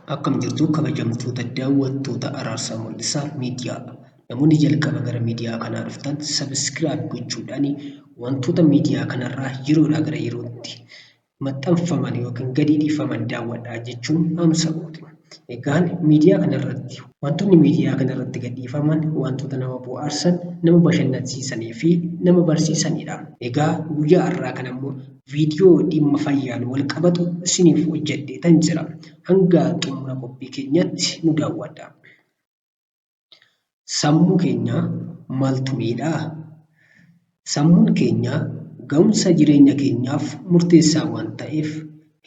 Akkam jirtu kabajamtoota daawwattoota Araarsaa Mul'isaa Miidiyaa. Namoonni jalqaba gara miidiyaa kanaa dhuftan subscribe gochuudhaan wantoota miidiyaa kanarraa yeroodhaa gara yerootti maxxanfaman yookiin gadi dhiifaman daawwadhaa jechuun dhaamsa kooti. Egaan miidiyaa kanarratti wantoonni miidiyaa kanarratti gadhiifaman wantoota nama bohaarsan, nama bashannansiisanii fi nama barsiisanidha. Egaa guyyaa har'aa kana immoo viidiyoo dhimma fayyaan wal qabatu isiniif hojjedheetan jira. Hanga xumura qophii keenyaatti nu daawwadhaa. Sammuu keenya maaltu miidha? Sammuun keenya ga'umsa jireenya keenyaaf murteessaa waan ta'eef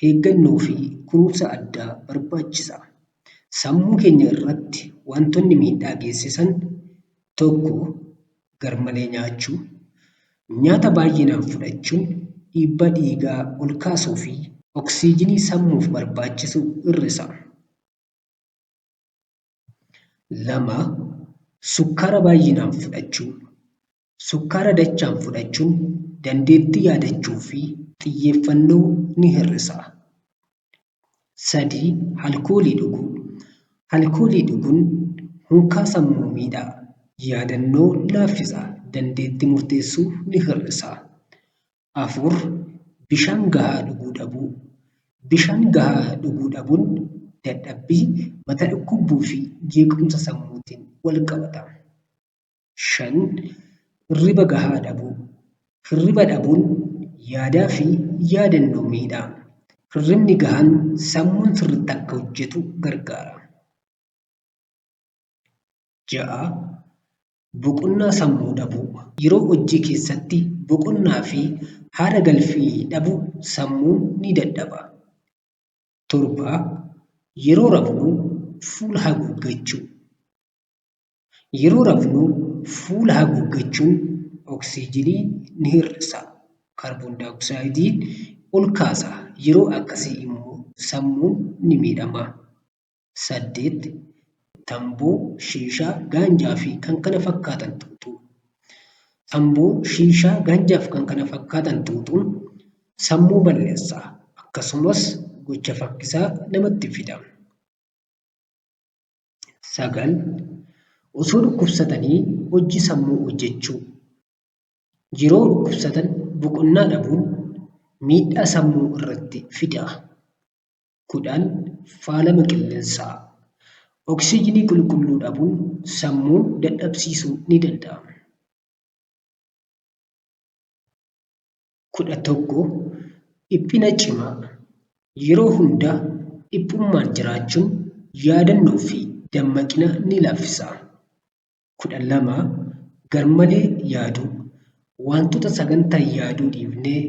eeggannoo fi kunuunsa addaa barbaachisa. Sammuu keenya irratti wantoonni miidhaa geessisan tokko garmalee nyaachuu, nyaata baay'inaan fudhachuun dhiibbaa dhiigaa ol kaasuu fi oksiijinii sammuuf barbaachisu hir'isa. 2, Sukkaara baay'inaan fudhachuu. Sukkaara dachaan fudhachuun dandeettii yaadachuu fi xiyyeeffannoo ni hir'isa. 3, Alkoolii dhuguu. Alkoolii dhuguun unkaa sammuu miidha, yaadannoo laaffisa, dandeettii murteessuu ni hir'isa. 4, Bishaan gahaa dhuguu dhabuu. Bishaan gahaa dhuguu dhabuun dadhabbii, mata dhukkubbuu fi jeequmsa sammuutiin wal qabata. 5, Hirriba gahaa dhabuu. Hirriba dhabuun yaadaa fi yaadannoo miidha. Hirribni gahaan sammuun sirriitti akka hojjetu gargaara. 6, Boqonnaa sammuu dhabuu. Yeroo hojii keessatti boqonnaa fi haara galfii dhabu sammuun ni dadhaba. 7, Yeroo rafnu fuula haguuggachuu. Yeroo rafnu fuula haguuggachuun oksiijinii ni hir'isa. Kaarboondaayoksaayidii ol kaasa. Yeroo akkasii immoo sammuun ni miidhama. 8, Tamboo, shiishaa, gaanjaa fi kan kana fakkaatan xuuxuu. Tamboo, shiishaa, gaanjaa fi kan kana fakkaatan xuuxuun sammuu balleessa. Akkasumas gocha fakkisaa namatti fida. 9, Osoo dhukkubsatanii hojii sammuu hojjechuu. Yeroo dhukkubsatan boqonnaa dhabuun miidhaa sammuu irratti fida. 10, Faalama qilleensaa. Oksiijinii qulqulluu dhabuun sammuu dadhabsiisuu ni danda'a. 11, Dhiphina cimaa. Yeroo hunda dhiphummaan jiraachuun yaadannoo fi dammaqina ni laaffisa. 12, Garmalee yaaduu. Waantota sagantaan yaaduu dhiifnee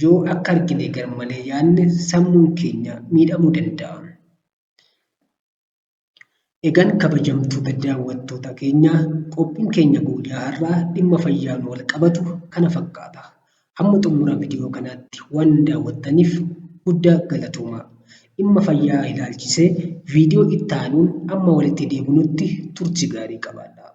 yoo akka argine garmalee yaadne sammuun keenya miidhamuu danda'a. Egaan kabajamtoota daawwattoota keenya qophiin keenya guyyaa har'aa dhimma fayyaan wal qabatu kana fakkaata. Hamma xumura viidiyoo kanaatti waan daawwattaniif guddaa galatoomaa. Dhimma fayyaa ilaalchisee viidiyoo itti aanuun amma walitti deebinutti turtii gaarii qabaadhaa.